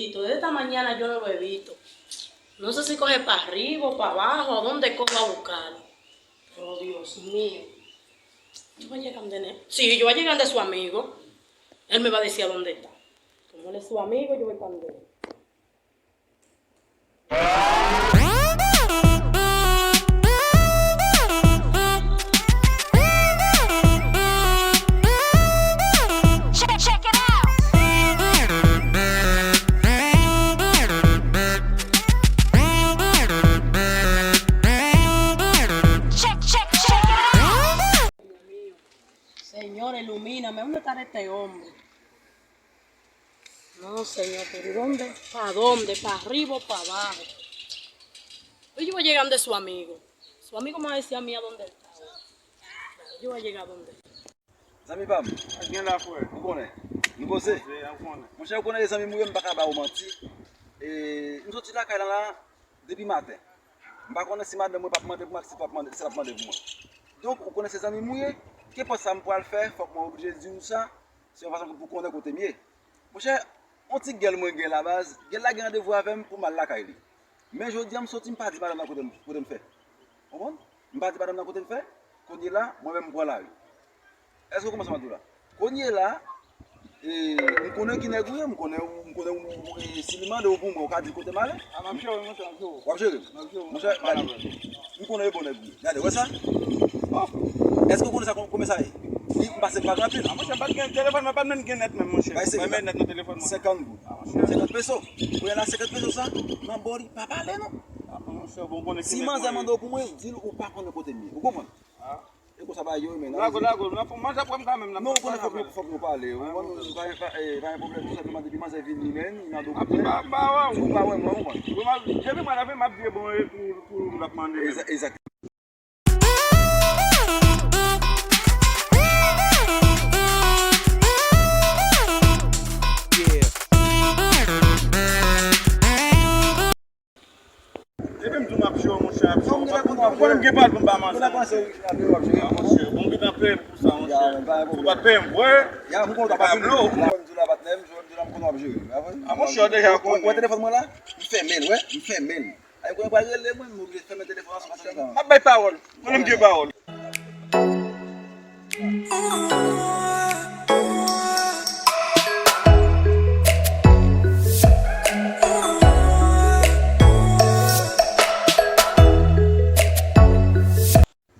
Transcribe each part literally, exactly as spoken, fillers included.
Desde esta mañana yo no lo he visto. No sé si coge para arriba o para abajo, o dónde coge a buscarlo. Pero Dios mío. Yo voy a llegar donde ne-, sí, yo voy a llegar de su amigo. Él me va a decir a dónde está. Como él es su amigo, yo voy para donde él. Señor, ilumíname. ¿Dónde estará este hombre? No, señor, pero ¿dónde? ¿Para dónde? ¿Para arriba o para abajo? Yo voy llegando de su amigo. Su amigo me va a decir a mí a dónde él está. Yo voy a llegar donde él. Zanmi pa m, gen la frè. Ou konnen? Nou koze? Koze, ou konnen. Monchè, ou konnen zanmi m ou ye, m pa ka ba ou manti. E, m soti lakay lan la depi maten. M pa konnen si madanm mwen p ap mande pou mwen, si l p ap mande, si l ap mande pou mwen. Donk, ou konnen se zanmi m ou ye, kenpòt sa m pral fè, fòk mwen oblije di w sa, se yon fason pou w konnen kote m ye. Monchè, yon ti gèl mwen gen la baz, gèl la gen randevou avè m pou m al lakay li. Men jodi a m soti, m pa di madanm nan kote m, kote m fè. Konprann? M pa di madanm nan kote m fè. Kounye la, mwen menm m pran lari. Èske w konprann sa m ap di w la? Kounye la, e, m konnen ki nèg ou ye, m konnen ou, m konnen ou, e, si li mande w pou mwen, ou ka di l kote m ale. A, m ap jere, monchè, m ap jere. W ap jere? M ap jere, monchè, gade. M konnen e bon nèg ou ye. Gade, wè sa? Oh! Èske w konnen sa, kon-, konbyen sa ye? Li, m pase pa trant mil. A, monchè, m pa t gen telefòn, mwen pa t menm gen nèt menm, monchè. Bay senkant. Mwen men nèt nan telefòn mwen. Senkant goud. A, monchè. Senkant peso. Kounye la, senkant peso sa, m ap ba w li, pa pale non. A, monchè, bon, konnen ki nèg mwen ye. Si manzè mande w pou mwen, di l ou pa konnen kote m ye. Ou konprann? A. E konsa bagay yo ye, men. Lago, lago, n ap manje apre m kanmenm, n ap pale apre. Non, ou konnen fòk nou, fòk nou pale. Ou konprann, pa, pa, e, pa gen pwoblèm, tou senpleman, depi manzè vini, men, li nan do kote. Api, m pa, m pa wè w. Ou pa wè mwen, ou konprann. Bon, m ap, depi mwen lave, m ap di bon, e, pou, pou l ap mande menm. Egza-, egzakteman. Yeah. Epi m di w m ap jere w, monchè, ap jere w. Ou konnen m gen pa pou m pa manje, monchè. A, monchè, bon, m gentan peye pou sa, monchè. Si w pa t peye m vre, m pa blow. A, monchè, w deja konnen. Ou wè telefòn mwen la? M fèmen l, wè, m fèmen l. Ay, konnen pral rele mwen, m oblije fèmen telefòn an, se pa sa. M ap bay pawòl. Konnen m gen pawòl.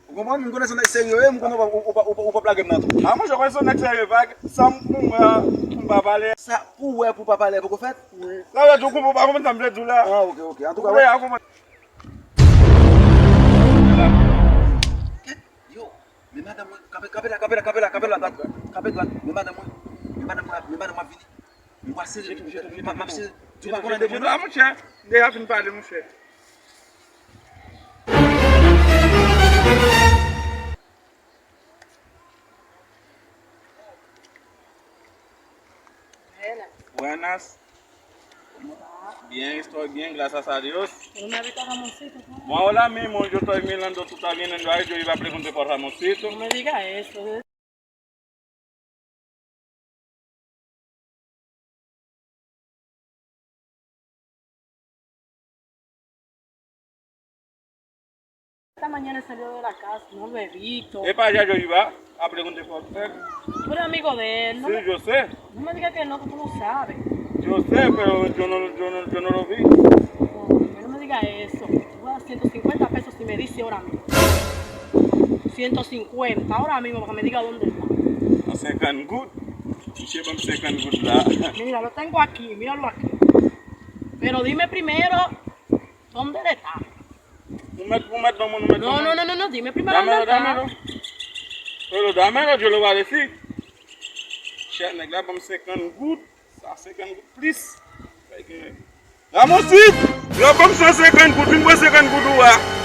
Ou konprann? M konnen se yon nèg serye w ye, m konnen ou p ap, ou p ap, ou p ap, ou p ap lage m nan twou. A, monchè, w konnen se yon nèg serye, vag. Sa m pou m wè a, pou m pa pale. Sa pou w wè, pou w pa pale, poko fèt? Wi. Sa vle di w konprann, w pa konprann sa m vle di w la. A, ok, ok. Antouka, wè. Kèt, yo, men madanm mwen, kanpe, kanpe la, kanpe la, kanpe la, kanpe la, dwat, kanpe dwat, men madanm mwen, men madanm mwen, men madanm mwen ap vini. M pral sere, m ap sere, di w pa konnen de moun la, monchè. M deja fin pale, monchè. Buenas. Bien, estoy bien, gracias a Dios. Pero me habita Ramoncito, ¿no? Bueno, hola mismo, yo estoy mirando, tú estás viniendo ahí, yo iba a preguntar por Ramoncito. No me diga eso. Esta mañana salió de la casa, no lo he visto. Es para allá yo iba a preguntar por usted. Tú eres amigo de él, ¿no? Sí, yo sé. No me digas que no, que tú lo sabes. Yo sé, pero yo no, yo no, yo no lo vi. No, no me diga eso. Te voy a dar ciento cincuenta pesos si me dice ahora mismo. Ciento cincuenta, ahora mismo, para que me diga dónde está. A senkant goud? Misye ban m senkant goud la. Mira, lo tengo aquí, míralo aquí. Pero dime primero dónde él está. Ou mèt, ou mèt ban mwen, ou mèt ban mwen. No, no, no, no, no, dime primero dónde está. Dámelo, dámelo. Pero dámelo, yo lo va a decir. Chè, nèg la ban m senkant goud. Sa senkant goud plis. Ramoncito, yo ban m san senkant goud, vin pran senkant goud ou a.